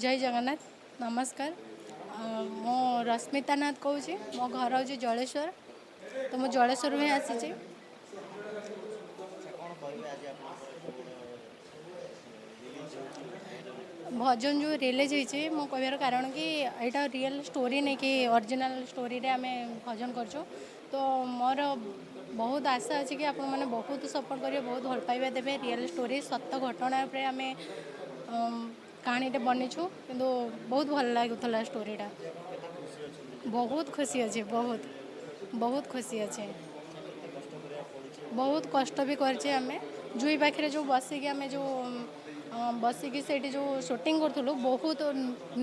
ଜୟ ଜଗନ୍ନାଥ, ନମସ୍କାର। ମୁଁ ରଶ୍ମିତା ନାଥ କହୁଛି। ମୋ ଘର ହେଉଛି ଜଳେଶ୍ୱର, ତ ମୁଁ ଜଳେଶ୍ୱରରୁ ହିଁ ଆସିଛି। ଆଚ୍ଛା, କ'ଣ କହିବେ, ଆଜି ଆପଣଙ୍କର ଏତେ ବଡ଼ ରିଲିଜ୍ ହେଉଛି ଭଜନ? ଭଜନ ଯେଉଁ ରିଲିଜ୍ ହେଇଛି, ମୁଁ କହିବାର କାରଣ କି ଏଇଟା ରିଏଲ୍ ଷ୍ଟୋରି ନେଇକି, ଅରିଜିନାଲ୍ ଷ୍ଟୋରିରେ ଆମେ ଭଜନ କରୁଛୁ। ତ ମୋର ବହୁତ ଆଶା ଅଛି କି ଆପଣମାନେ ବହୁତ ସପୋର୍ଟ କରିବେ, ବହୁତ ଭଲ ପାଇବା ଦେବେ। ରିଏଲ୍ ଷ୍ଟୋରି, ସତ ଘଟଣା ଉପରେ ଆମେ କାହାଣୀଟେ ବନେଇଛୁ, କିନ୍ତୁ ବହୁତ ଭଲ ଲାଗୁଥିଲା ଷ୍ଟୋରିଟା। କେତେ ଖୁସି ଅଛନ୍ତି? ବହୁତ ଖୁସି ଅଛି, ବହୁତ ବହୁତ ଖୁସି ଅଛି। କେତେ କଷ୍ଟ କରିବାକୁ ପଡ଼ିଛି? ବହୁତ କଷ୍ଟ ବି କରିଛେ ଆମେ। ଜୁଇ ପାଖରେ ଯେଉଁ ବସିକି ଆମେ ଯେଉଁ ବସିକି ସେଇଠି ଯେଉଁ ସୁଟିଂ କରୁଥିଲୁ, ବହୁତ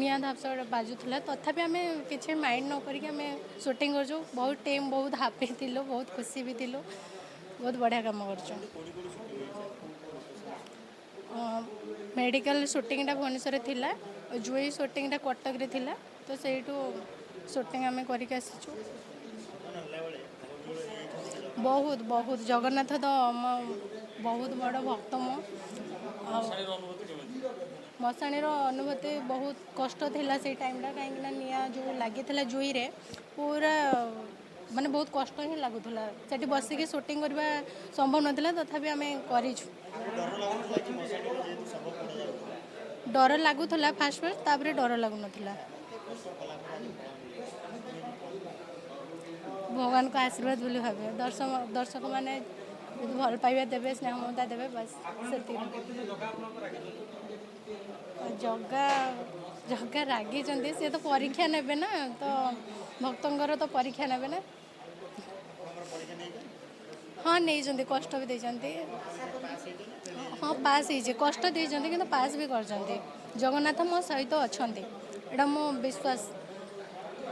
ନିଆଁ ଧାପସ ବାଜୁଥିଲା। ତଥାପି ଆମେ କିଛି ମାଇଣ୍ଡ ନ କରିକି ଆମେ ସୁଟିଂ କରୁଛୁ। ବହୁତ ଟିମ୍ ବହୁତ ହାପି ଥିଲୁ, ବହୁତ ଖୁସି ବି ଥିଲୁ। ବହୁତ ବଢ଼ିଆ କାମ କରୁଛୁ। କୋଉଠି କୋଉଠି ସୁଟିଂ ହେଇଛି, କେଉଁ କେଉଁ ଲୋକେସନ୍? ମେଡ଼ିକାଲ ସୁଟିଂଟା ଭୁବନେଶ୍ୱରରେ ଥିଲା, ଜୁଇ ସୁଟିଂଟା କଟକରେ ଥିଲା। ତ ସେଇଠୁ ସୁଟିଂ ଆମେ କରିକି ଆସିଛୁ। ଭଜନ ହେଲାବେଳେ ଭାବବିହ୍ୱଳ ହେଇଯାଇଛନ୍ତି କି? ବହୁତ ବହୁତ। ଜଗନ୍ନାଥ ତ ମୋ ବହୁତ ବଡ଼ ଭକ୍ତ ମୁଁ। ଆଉ ମଶାଣିର ଅନୁଭୂତି ବହୁତ କଷ୍ଟ ଥିଲା ସେଇ ଟାଇମ୍ଟା, କାହିଁକିନା ନିଆଁ ଯେଉଁ ଲାଗିଥିଲା ଜୁଇରେ, ପୁରା ମାନେ ବହୁତ କଷ୍ଟ ହିଁ ଲାଗୁଥିଲା। ସେଠି ବସିକି ସୁଟିଂ କରିବା ସମ୍ଭବ ନଥିଲା, ତଥାପି ଆମେ କରିଛୁ। ଡର ଲାଗୁଥିଲା କି ମଶାଣିରେ, ଯେହେତୁ ଶବ ପୋଡ଼ା ଯାଉଥିଲା? ଡର ଲାଗୁଥିଲା ଫାଷ୍ଟ ଫାଷ୍ଟ, ତାପରେ ଡର ଲାଗୁନଥିଲା। ଏତେ କଷ୍ଟ କଲା ପରେ ଆଜି ଫଳ ମିଳିଛି, କେମିତି କ'ଣ? ଭଗବାନଙ୍କ ଆଶୀର୍ବାଦ ବୋଲି ଭାବେ। ଦର୍ଶକମାନେ ଯଦି ଭଲ ପାଇବା ଦେବେ, ସ୍ନେହ ମମତା ଦେବେ, ବାସ୍ ସେତିକି। ଜଗା ରାଗିଛନ୍ତି? ସିଏ ତ ପରୀକ୍ଷା ନେବେ ନା, ତ ଭକ୍ତଙ୍କର ତ ପରୀକ୍ଷା ନେବେ ନା। ଆପଣଙ୍କର ପରୀକ୍ଷା ନେଇଛନ୍ତି? ହଁ, ନେଇଛନ୍ତି, କଷ୍ଟ ବି ଦେଇଛନ୍ତି। ପାସ୍ ହେଇଛନ୍ତି? ହଁ, ପାସ୍ ହେଇଛି। କଷ୍ଟ ଦେଇଛନ୍ତି କିନ୍ତୁ ପାସ୍ ବି କରିଛନ୍ତି। ଜଗନ୍ନାଥ ମୋ ସହିତ ଅଛନ୍ତି, ଏଇଟା ମୋ ବିଶ୍ୱାସ।